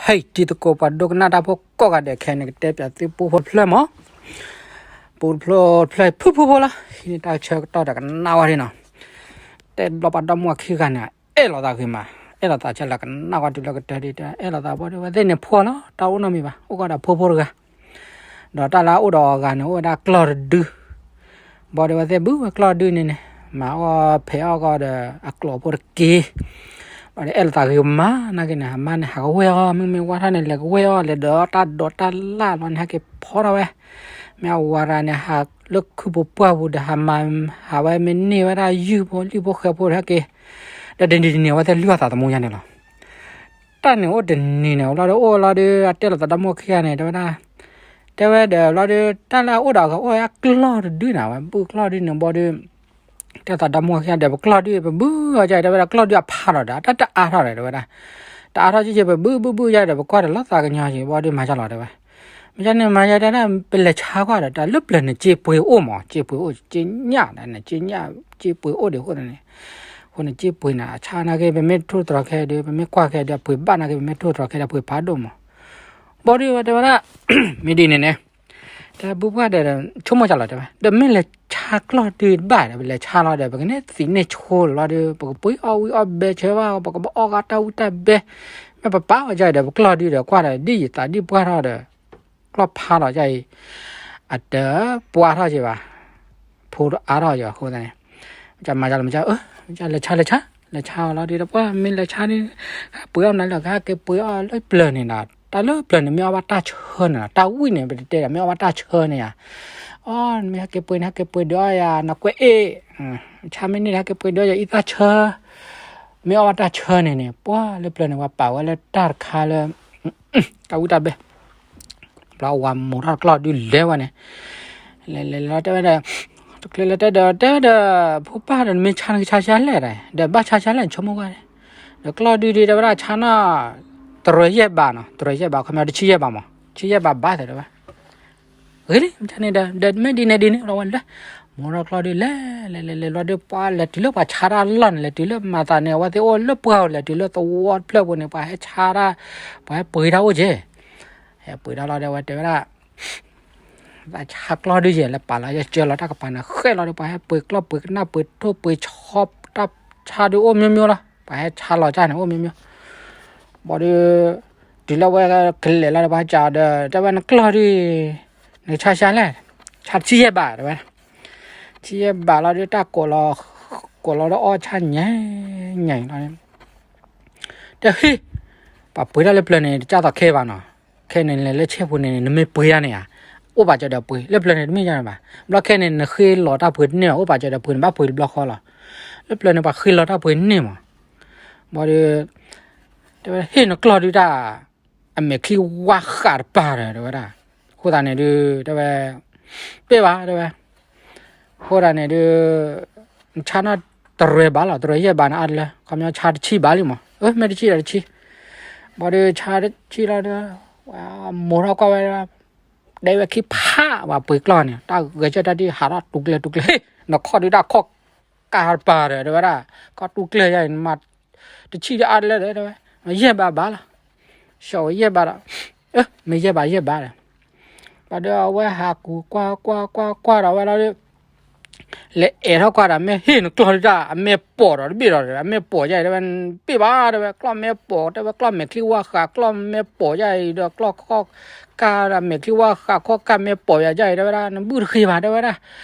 ဟဲ တံၤသကိးပှၤဒိကနၣ်တၢ်ဖိကိးဂၤဒဲး ခဲအံၤန့ၣ် ကတဲပၠးသုပူဖိတဖျၢၣ်မး, ပူဖိတဖျၢၣ်ဖုၣ်ဖုၣ်ဖိလီၤ. ဟံးန့ၢ်တၢ်ဆၢကတီၢ်ဒီးကနၣ်ဝဲဒၣ်နီၤ, တဲဘျီပှၤဒီမါဝၤခံဂၤန့ၣ် အဲၣ်လိာ်သးဂ့ၤမး, အဲၣ်လိာ်သးကလဲၤကနၣ်ဝဲတုၤလၢကတၢၢ်ဒ် အဲၣ်လိာ်သးဘၣ်ဒီး ဝဲသ့ၣ်န့ၣ်ဖှီၣ်လီၤ, တၢ်အိၣ်နီတမံၤဘၣ်, အိၣ်ကီးဒီးဖိဖိတဂၤ ဒီးတၢ်လၢအအိၣ်ဒီးအီၤဂၤန့ၣ် အိၣ်ဝဲဒၣ်ကျီၢ်တဒု, ဘၣ်ဒီးဝဲသ့ၣ်ဘုဝဲကျီၢ်ဒုန့ၣ်န့ၣ်, မၤအီၣ်ဖဲးအီၣ်ကီးဒီးအကျိာ်ဖိတက့ၢ်, ဘၣ်ဒီးအဲၣ်လိာ်သးဂ့ၤမး, နာ်က့န့ၣ် အမါန့ၣ်ဟးကဝဲၢ်အီၣ်, မ့မ့ၢ်ဝါထီၣ်န့ၣ် လဲၤကဝဲၢ်အီၣ် လဲၤဒီးတၢ်ဒိးတၢ်လၣ်လီၤန့ၣ် ဟဲက့ၤဖီထီၣ်ဝဲ, မ့ၢ်အဝၤရၤန့ၣ် ဟးလၢခုပူၤပှၢ်ပူၤဒီး ဟးမၤ ဟးဝဲမ့ၢ်န့ၢ်ဝဲဒၣ်ယုၢ်ဖိလံၣ်ဖိဃဲဖိဒီးဟဲက့ၤ, ဒီးတနံၤတနံၤအဝဲသ့ၣ်လုၢ်အီၣ်သးသမူညါန့ၣ်လီၤ. တၢ်န့ၣ်အိၣ်တနံၤန့ၣ် လီၤဒီးအိၣ်လီၤဒီး အတဲလိာ်သးဒီမါဝၤခံဂၤန့ၣ် တဲဝဲဒၣ်, တဲဝဲဒီးလီၤဒီး တၢ်လၢအအိၣ်ဒီးအီၤဂၤ အိၣ်ဝဲဒၣ်ကျီၢ်တဒုန့ၣ် ဝဲဘုၣ်ကျီၢ်ဒုန့ၣ်ဘၣ်ဒီး တဲသးဒီမါဝၤခံဂၤဒီး ပကျီၢ်ဒု ပဘုၣ်အီၤကဒီး တဲဝဲဒၣ် ကျီၢ်ဒုအဖးလီၤဒီး တၢ်တအါထီၣ်ဒီး တဲဝဲဒၣ်, တအါထီၣ်ကက့ ပဘုၣ်ဘုၣ်ဘုၣ်ကဒီး ပကွၢ်ဒီးလီၤသးကညီၤက့ၤဘၣ်ဒီး မၤကလီၤတဲဝဲ, မ့ၢ်ကန့ၣ်မၤယါတဲဒၣ် ပလဲၤဆါကွၢ်ဒီး တၢ်လၢပျၢၤန့ၣ် စ့ပှ့ၤအိၣ်မး, စ့ပှ့ၤအိၣ် စ့ညၣ်ဒီးန့ၣ် စ့ညၣ် စ့ပှ့ၤအိၣ်ဒံးအဃိန့ၣ်, အဃိန့ၣ် စ့ပှ့ၤန့ၣ် အဆါနာ်က့ ပမ့ၢ်ထိၣ်သတြီၤခဲဒီး ပမ့ၢ်ကွၢ်ခဲဒီး အပှ့ၤဘၣ်နာ်က့ ပမ့ၢ်ထိၣ်သတြီၤခဲဒီး အပှ့ၤဖးဒိၣ်မး, ဘၣ်ဒီးဝဲတဲဝဲဒၣ်, မ့ၢ်ဒ်န့ၣ်န့ၣ် တၢ်ဘုၣ်ပှၢ်ဒီး ဆိကမိၣ်ကလီၤတဲဝဲ ဒီးမ့ၢ်လဲၤဆါကျီၢ်ဒုတဘၣ်ဒီး ပလဲၤဆါလီၤဒီး ပကန့ၢ်သံန့ၢ်ဆိလီၤဒီး ပကပှ့ၤအီၣ်ဝံၣ်အီၣ်ဘဲဆၢဘၣ် ပကဘၣ်အီၣ်ဂၤတၢ်ဝံၣ်တၢ်ဘဲ, မ့ၢ်ပပာ်အီၤကဒီး ပကျီၢ်ဒုဒီး ကွၢ်ဒီး ဒ်ယသးဒ်ပှၢ်ထီၣ်ဒီး ကျီၢ်ဖးလီၤကဒီး, အတပှၢ်ထီၣ်က့ၤဘၣ်, ဖိအါထီၣ်ကဒီးအဃိသတးန့ၣ်, မ့ၢ်ကမၤကလီၤ မ့ၢ်က, မ့ၢ်ကလဲၤဆါလဲၤဆါ, လဲၤဆါအီၤလီၤဒီး ပှၢ်မ့ၢ်လဲၤဆါန့ၣ်, ပှ့ၤအီၣ်မနုၤလဲၣ် ကဟဲက့ၤပှ့ၤအီၣ်လၢပျၢၤန့ၣ်ဒီး တၢ်လၢပျၢၤန့ၣ် မ့ၢ်အီၣ်ဘၣ်တၢ်ဆၢန့ၣ်လီၤ, တၢ်ဝံၣ်န့ၣ် ပတတဲဒီး မ့ၢ်အီၣ်ဘၣ်တၢ်ဆၢန့ၣ်ဧါ, အီၣ် မ့ၢ်ဟဲက့ၤပှ့ၤန့ၣ် ဟဲက့ၤပှ့ၤဒုးအီၣ်ယၤ နီၢ်ကွဲးအ့ၣ်, ဆါမ့ၢ်န့ၢ်ဒီး ဟဲက့ၤပှ့ၤဒုးအီၣ်ယၤအံသၣ်ဆၢ, မ့ၢ်အီၣ်ဘၣ်တၢ်ဆၢန့ၣ်န့ၣ် ပှၢ်လၢပျၢၤန့ၣ် ပှၤပာ်ဝဲလၢတၢ်တခါလၢ တၢ်ဝံၣ်တၢ်ဘဲ, ဘျီဝၤမိၢ်ထီၣ်ကျီၢ်ဒုးလဲၤဝဲန့ၣ်, လဲၤလဲၤလီၤတဲဝဲဒီး, တချုးလၢတဲဒီး တဲဒီး, ဖိပၢ်ဒီး နမ့ၢ်ဆါနကဆါဆါလဲၣ်, ဒီးဘၣ်ဆါဆါလဲၣ် နဆိကမိၣ်ကွၢ်န့ၣ်, ဒီးကျီၢ်ဒုဒုးတဲဝဲဒၣ် ဆါနီၣ်, တရဲၣ်ယဲၢ်ဘးနီၤ, တရဲၣ်ယဲၢ်ဘး ခီပညီ တဆံယဲၢ်ဘးမး, တဆံယဲၢ်ဘးဘၣ်သ့တဲဝဲ ဂ့ၤလံ မ့ၢ်န့ၣ်ဒီး ဒီးမ့ၢ်ဒ်န့ၣ်ဒ်န့ၣ် လီၤဝဲလဲၤ, မိၢ်ထီၣ်ကျီၢ်ဒုးလဲၤ, လဲၤလဲၤလဲၤလီၤဒီး ပှၤလဲၤတုၤလၢပှၤဆါတၢ်လီၢ်န့ၣ် လဲၤတုၤလၢမၤသးန့ၣ် အဝဲသ့ၣ်အိၣ်လၢပှၢ်ဧိၤ လဲၤတုၤလၢသဝီတဖျၢၣ်ပူၤန့ၣ် ပှၤဟဲဆါတၢ်, ပှၤဟဲပှ့ၤတၢ်အိၣ်က့ၤ, ဟဲပှ့ၤတၢ်လီၤဒီး အဝဲတဲဝဲဒၣ် သးဆါကျီၢ်ဒုးယဲၢ် လဲၤပာ်လီၤယဲၢ်ကၢလီၤတၢ်ကပၤန့ၣ် ဃဲၣ်လီၤဒီး ပှၤဟဲပှ့ၤကျီၢ်ပှ့ၤကနၣ်ပှ့ၤထိၣ်ပှ့ၤဆီ တၢ်ဆါဒုးအိၣ်မျိုးမျိုးလီၤ, ပှၤဟဲဆါလီၤတၢ်န့ၣ် အိၣ်မျိုးမျိုး, ဘၣ်ဒီး တုၤလၢဝဲကလဲၤလီၤဒီး ပှၤစံးဒီး တဲဝဲနကျီၢ်ဒုး နဆါဆါလဲၣ်, ဆါတဆံယဲၢ်ဘး တဲဝဲ, ဆံယဲၢ်ဘးလီၤဒီး တၢ်ကိးလီၤ, ကိးလီၤဒီးအီၣ်ဆါညါ, ညါလီၤ တဲဟ့ၣ်, ပှၤပှ့ၤတၢ်လၢပျၢၤန့ၣ် တကၢ်သိးခဲဘၣ်နီၤ, ခဲန့ၣ်လဲၤလၢဆဲးပူၤန့ၣ် နမ့ၢ်ပှ့ၤယါန့ၣ်ဧါ, အိၣ်ပာ်စၢၤဒီးပှ့ၤ, လၢပျၢၤန့ၣ်တမ့ၢ်ယါန့ၣ်ဘၣ်, ဘျီခဲန့ၣ် နဃ့လီၤတၢ်ပှ့ၤတန့ၢ်ဘၣ် အိၣ်ပာ်စၢၤဒီးပှ့ၤန့ၣ် ဘၣ်ပှ့ၤတဘျီဃီလီၤ, လၢပျၢၤန့ၣ် ပှၤဃ့လီၤတၢ်ပှ့ၤန့ၢ်မး, ဘၣ်ဒီး တဲဝဲဟ့ၣ်နကျီၢ်ဒုးတၢ်, အမဲာ်ချံဝါဃးတပၤဒီး တဲဝဲဒၣ်, အဃိသတးန့ၣ်ဒုး တဲဝဲ, ပ့ၢ်ဘၣ် တဲဝဲ အဃိသတးန့ၣ်ဒုး နဆါနီၣ်တရဲၣ်ဘးလီၤ, တရဲၣ်ယဲၢ်ဘးန့ၣ်အါတလၢ, ခီပညီဆါတဆံဘးလံမး, အၢ မ့ၢ်တဆံဒီးတဆံ, ဘၣ်ဒီးဆါတဆံလီၤဒီး မိၢ်ထီၣ်ကွၢ်ဝဲဒၣ်, ဒဲဝဲခံဖး ပှၤပှ့ၤကျီၢ်န့ၣ် တၢ်ဂဲၤဆၢထၢၣ်တၢ်ဒ်ဟးထီၣ်တူကျဲတူကျဲ, နခီၣ်ဒုးတၢ်ခီၣ်ကၢ်တပၤဒီး တဲဝဲဒၣ်, ခီၣ်တူကျဲယါအံၤ နမၤတဆံဒီးအါတလၢဒီး တဲဝဲ, ယဲၢ်ဘးဘးလီၤ, ဆှီဝဲယဲၢ်ဘးဒီး, အၢ မ့ၢ်ယဲၢ်ဘးယဲၢ်ဘးဒီး ဘၣ်ဒီးအဝဲဟးကူၤကွၢ်ကွၢ်ကွၢ်ကွၢ်ဒီးဝဲလီၤဒီး လဲၤအဲၣ်ထီၣ်ကွၢ်ဒီး မ့ၢ်ဟ့ၣ်နကျီၢ်ဒုးတၢ် အမဲာ်ပိာ်ဒီးတဘ့ၣ်ဒီး အမဲာ်ပိာ်ယါအံၤ တဲဝဲ, ပ့ၢ်ဘၣ် တဲဝဲ ကျီၢ်မဲာ်ပိာ် တဲဝဲ ကျီၢ်မဲာ်ချံဝါဃး ကျီၢ်မဲာ်ပိာ်ယါအံၤဒီး ကျီၢ်ခီၣ်ကၢ်ဒီး မဲာ်ချံဝါဃး ခီၣ်ကၢ်မဲာ်ပိာ်ယါအံၤ တဲဝဲဒၣ် နဘုၣ်တဂ့ၤဘၣ် တဲဝဲဒၣ်,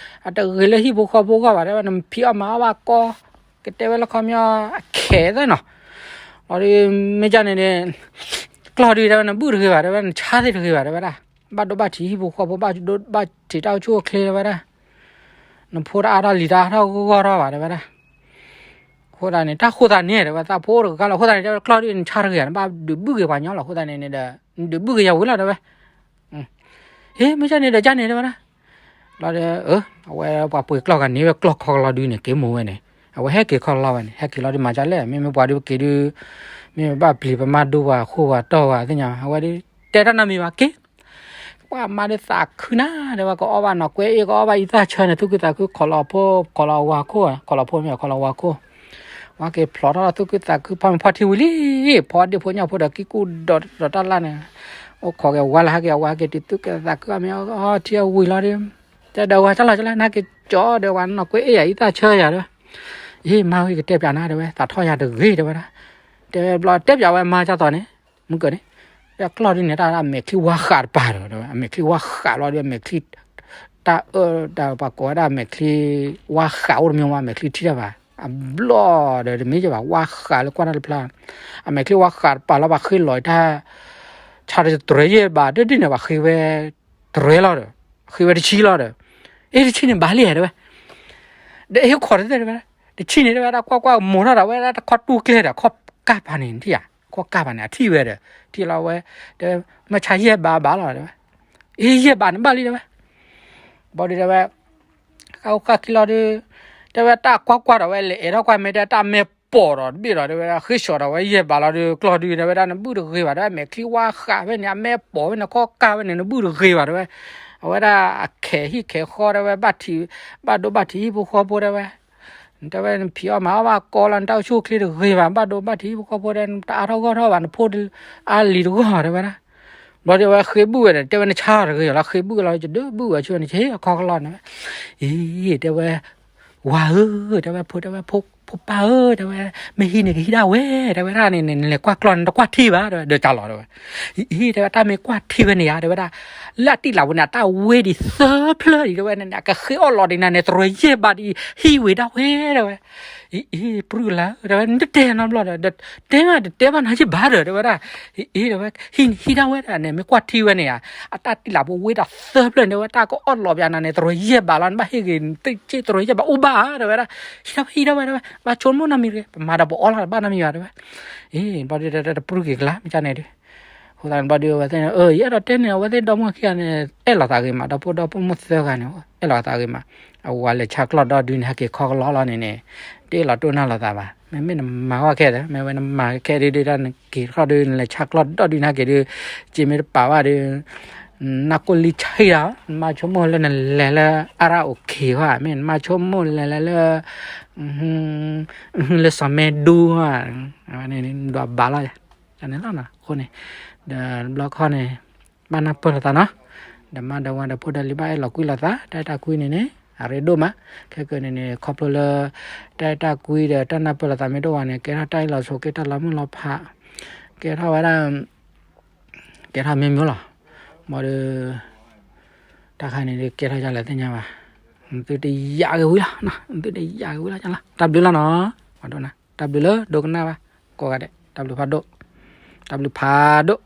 အတဂ့ၤလၢဟံၣ်ဖိဃီဖိဂီၢ်ဘၣ် တဲဝဲ နဖံးအီၣ်မၤအီၣ်ဘၣ်ကီ ကတဲဝဲလၢခီပညီအခဲသ့နီၤ, လီၤဒီး မ့ၢ်ကန့ၣ်န့ၣ် ကျီၢ်ဒုး တဲဝဲ နဘုၣ်တဂ့ၤဘၣ် တဲဝဲ နဆါသ့ၣ်တဂ့ၤဘၣ် တဲဝဲဒၣ်, ဘၣ်ဒိဘၣ်ထံးဟံၣ်ဖိဃီဖိ ဘၣ်ဒိဘၣ်ထံးဟံၣ်ဖိဃီဖိ ဘၣ်ဆံးတၢ်အိၣ်ဆူၣ်အိၣ်ချ့ တဲဝဲဒၣ်, နဖိတအါထီၣ်လံၤတအါထီၣ်ဂီၢ်ထီၣ်ဘၣ် တဲဝဲဒၣ်, အဃိသတးန့ၣ် တၢ်ဃိသးန့ၣ် တဲဝဲ သးဖိတဂၤလီၤ အဃိသတးန့ၣ် တဲဝဲ ကျီၢ်ဒုး နဆါတဂ့ၤ နဘၣ်ဒုးဘုၣ်ဂ့ၤပှၤညီလီၤ အဃိသတးန့ၣ်န့ၣ်ဒီး နဒုးဘုၣ်ဂ့ၤယၤဝံၤလီၤ တဲဝဲ ဟ့ၣ် မ့ၢ်ကန့ၣ်ဒီးကန့ၣ် တဲဝဲဒၣ်, လီၤဒီး အဝဲပှၤပှ့ၤကျီၢ်ဂၤန့ၣ် ဝဲကျီၢ်ခီလီၤဒုးန့ၣ် က့ၤမိၢ်ဝဲန့ၣ် အဝဲဟဲက့ၤခီလီၤဝဲန့ၣ် ဟဲက့ၤလီၤဒုးမၤဒ်လဲၣ် မ့မ့ၢ်ပှၤဒုးပက့ၤဒုး မ့ၢ်ဘၣ်ပျံၤပမါဒိပှၤခိၣ်ပှၤတီၢ်ပှၤသ့ၣ်ညါ အဝဲဒုး တဲတၢ်နီတမံၤဘၣ်က့ၤ ပှၤမါဒုးသးခုနၤ တဲဝဲ ကအီၣ်ဘၣ်နီၢ်ကွဲအ့ၣ် ကအီၣ်ဘၣ်အံသၣ်ဆၢန့ၣ် သူၣ်ခုသးခု ခိးလီၤဖိ ခိးလီၤဝၤခိၣ် ခိးလီၤဖိမ့ၢ် ခိးလီၤဝၤခိၣ် ဝါက့ၤဖျိးထီၣ်လီၤသူၣ်ခုသးခု ဖီမ့ၤဖီထံဝံၤလံ, ဖီဒ့ၣ်ဖိညၣ်ဖိဒီးကံၢ်ကူၣ်ဒီးတၢ်လၢ်န့ၣ်, အိၣ်ခိးက့ၤဝါလၢဟဲက့ၤအဝါက့ၤတုၤသူၣ်ခုသးခု အမ့ၢ်အီထံအဝံၤလီၤဒီး, တဲဒီးဝါ ကၠီလီၤကၠီလီၤ နဟဲက့ၤကၠီဒီးဝဲနီၢ်ကွ့အ့ၣ်ယၤအံသၣ်ဆၢယၤဒီး, အ့ၣ် မါဝဲကတဲပၠးနၤတဲဝဲ သးထီၣ်ယၤတဂ့ၤတဲဝဲဒၣ်, တဲဘျီတဲပၠးဝဲမါကၠီသိးန့ၣ်, မုၢ်ကၢၤန့ၣ်, ကျီၢ်ဒုန့ၣ် တၢ်အမဲာ်ချံဝါဃးတပၤဒီး အမဲာ်ချံဝါဃးလီၤဒီး အမဲာ်ချံ တၢ်အၢတၢ်ပှၤကိးဝဲဒၣ်အမဲာ်ချံဝါဃးအိၣ်တမံၤဝဲ အမဲာ်ချံထံၣ်တၢ်ဘၣ်, အဘျီၣ်ဒီးတမ့ၢ်ယဘၣ် ဝါဃးလၢကွၢ်တၢ်တဖျါ, အမဲာ်ချံဝါဃးတပၤလီၤ ပှၤဃ့လီၤတၢ် ဆါတတြဲၤယဲၢ်ဘး တဒ်န့ၣ် ပှၤဃ့ဝဲတြဲၤလီၤဒီး, ဃ့ဝဲတဆံလီၤဒီး, အ့ၣ် တဆံန့ၣ်ဘၣ်လံတဲဝဲ, ဒီးအ့ၣ် ခိးတသ့တဲဝဲ, တဆံန့ၣ်တဲဝဲဒၣ် ကွၢ်ကွၢ်မိၤထီၣ်ဒီး ဝဲဒၣ်တခီတူၢ်ကျဲဒီး ခီၣ်ကၢ်ပၤန့ၣ်ထံၣ်ဧါ, ခီၣ်ကၢ်ပၤန့ၣ် အထံၣ်ဝဲဒီး ထံၣ်လီၤဝဲ, တဲဝဲ မ့ၢ်ဆါယဲၢ်ဘးဘၣ်လီၤတဲဝဲ, အ့ၣ် ယဲၢ်ဘးန့ၣ်ဘၣ်လံတဲဝဲ, ဘျီဒုတဲဝဲ ဃၣ်အိၣ်ဃၣ်ခံလီၤဒု, တဲဝဲတၢ်ကွၢ်ကွၢ်ဒီးဝဲလဲၤအဲၣ်ထီၣ်ကွၢ် မ့ၢ်တဲတၢ်မဲာ်ပိာ်ဒီးတဘ့ၣ်ဒီး တဲဝဲဒၣ် ဃ့ၢ်ဆှီးဒီးဝဲယဲၢ်ဘးလီၤဒု ကျီၢ်ဒု တဲဝဲဒၣ် နဘုၣ်တဂ့ၤဘၣ် တဲဝဲ အမဲာ်ချံဝါဃးဖဲန့ၣ် အမဲာ်ပိာ်ဖဲန့ၣ် ခီၣ်ကၢ်ဖဲန့ၣ် နဘုၣ်တဂ့ၤဘၣ် တဲဝဲ, အဝဲဒၣ်အခဲဟံၣ်ခဲဃီ တဲဝဲ ဘၣ်ဒိဘၣ်ထံးဟံၣ်ဖိဃီဖိ တဲဝဲ တဲဝဲ နဖံးအီၣ်မၤအီၣ်ဘၣ်ကီလီၤ နတၢ်အိၣ်ဆူၣ်အိၣ်ချ့တဂ့ၤဘၣ် ဘၣ်ဒိဘၣ်ထံးဟံၣ်ဖိဃီဖိ တဲ နတအါထီၣ်ဂီၢ်ထီၣ်ဘၣ် နဖိတအါလံၤတဂီၢ် တဲဝဲဒၣ်, ဘျီဒုဝဲဃ့ဘုၣ်ဝဲဒီး တဲဝဲ နဆါတဂ့ၤလီၤ ဃ့ဘုၣ်လီၤ ယဒုးဘုၣ်ဝဲဆူနဆ့ အခီကလီၢ်န့ၣ်ဝဲ, အံၤ တဲဝဲ ဝၤဧၢ တဲဝဲ ဖိ တဲဝဲ ဖိပၢ်ဧၢ တဲဝဲ မ့ၢ်ဟံးန့ၣ်ကဟံးဒၣ်ဝဲ တဲဝဲဒၣ်န့ၣ် နလဲၤကွၢ်ကျီၢ်န့ၣ် တကွၢ်ထံဘၣ် တဲဝဲ ဒီးကလီၤ တဲဝဲ, အံၤ တဲဝဲ တၢ်မ့ၢ်ကွၢ်ထံဝဲန့ၣ်ဧါ တဲဝဲဒၣ်, လၢအတံၢ်လးပူၤန့ၣ် အတၢ်ဝ့ဒံးသၢဖျၢၣ် ဒံး တဲဝဲန့ၣ် အကဃ့အီၣ်လီၤဒံးနၤန့ၣ် တရၢယဲၢ်ဘးဒံး ဟံးဝံၤဒၣ်ဝဲ တဲဝဲ, အံၤ ပြူၢ်လၢ တဲဝဲ နတတဲနီတဘျီဒီး တဲမးတတဲဘၣ်နၤယဘၣ်ဒီး တဲဝဲဒၣ်, အံၤ တဲဝဲ ဟံးန့ၣ်ဟံးဒၣ်ဝဲဒၣ်န့ၣ် မ့ၢ်ကွၢ်ထံဝဲန့ၣ်ဧါ, အတၢ်တံၢ်လးပူၤဝ့ဒၣ်သၢဖျၢၣ်န့ၣ် တဲဝဲ တၢ်ကအီၣ်လီၤပျးနၤန့ၣ် တရၢယဲၢ်ဘးလီၤ နဘၣ်ဟ့ၣ်ဂ့ၤ နတစ့ၣ်တရၢယဲၢ်ဘးအိၣ်ဘၣ် တဲဝဲဒၣ်, ဟံးဒၣ်ဝဲ ဟံးဒၣ်ဝဲ တဲဝဲ ဘၣ်ဆိကမိၣ်နီတမံၤတဂ့ၤ ပမၤဒီးပအီၣ်လီၤတဘၣ်နီတမံၤဘၣ် တဲဝဲ, အံၤ ဘျီဒု တပြူၢ်က့ၤကလါ မ့ၢ်ကန့ၣ်ဒု, အဃိသတးန့ၣ် ဘျီဒု အဝဲသ့ၣ်န့ၣ် အံၤ အဲၣ်ဒိးတဲန့ၣ် အဝဲသ့ၣ်ဒီမါခံဂၤန့ၣ် အဲၣ်လိာ်သးဂ့ၤမး ဒီဖိဒီဖိမိၢ်သၢဂၤန့ၣ် အဲၣ်လိာ်သးဂ့ၤမး, အဝၤလဲၤဆါကျီၢ်ဒီဒုန့ၣ် ဟဲက့ၤခီကလီလီၤန့ၣ်န့ၣ် တအဲၣ်လိာ်တိၢ်နီၢ်လိာ်သးဘၣ်, မ့မ့ၢ်နမၤဂီၢ်ခဲဒီး မ့ၢ်ဝဲနမၤခဲဒုဒုတၢ်နက့ၤထီၣ်ဒု နလဲၤဆါကျီၢ်ဒီဒုန့ၣ် ဟဲက့ၤဒု, စ့မ့ၢ်တပာ်ဘၣ်ဒု နၢ်ကိၢ်လံဆံၣ်ဒီး နမါဆိကမိၣ်လၢနလဲၤလၢအရၣ်အိၣ်ခံဂီၢ် မ့ၢ်နမါဆိကမိၣ်လဲၤလဲၤလၢ လၢစီၤမဲဒူဧါ, ဒွးဘၣ်လီၤ, န့ၣ်လီၤနီၤ အဃိန့ၣ်, ဒီးဘျီခီန့ၣ်, ဘၣ်နၢ်ပၢၢ်လိာ်သးနီၤ, ဒီးမါဒီးဝၤဒီးဖိဒီးလံၤဘၣ်အဲၣ်လီၤကွံလိာ်သး တၢ်အဲၣ်တၢ်ကွံန့ၣ်န့ၣ် အရ့ဒိၣ်မး, ခဲကနံၣ်န့ၣ် ခီဖျိလၢ တၢ်အဲၣ်တၢ်ကွံဒီးတၢ်နၢ်ပၢၢ်လိာ်သးမ့ၢ်တအိၣ်ဘၣ်န့ၣ် ကဲထီၣ်တၢ်အ့ၣ်လိာ်ဆိးက့ တၢ်လီၤမုၢ်လီၤဖး, ကဲထီၣ်ဝဲဒၣ် ကဲထီၣ်မ့ၢ်မ့ၢ်လီၤ, ဘၣ်ဒီး တၢ်ခါန့ၣ်ဒုးကဲထီၣ်ဒ်လဲၣ်သ့ၣ်ညါဘၣ်, သုတယာ်က့ၤဝံၤလီၤ, သုတယာ်က့ၤဝံၤလီၤ, တၢ်ဘျုးလီၤနီၤ, ပှၤဒိၣ်နၤ တၢ်ဘျုးလၢဒိကနၣ်ဘၣ်, ကိးဂၤဒဲး တၢ်ဘျုးဖးဒိၣ်, တၢ်ဘျုးဖးဒိၣ်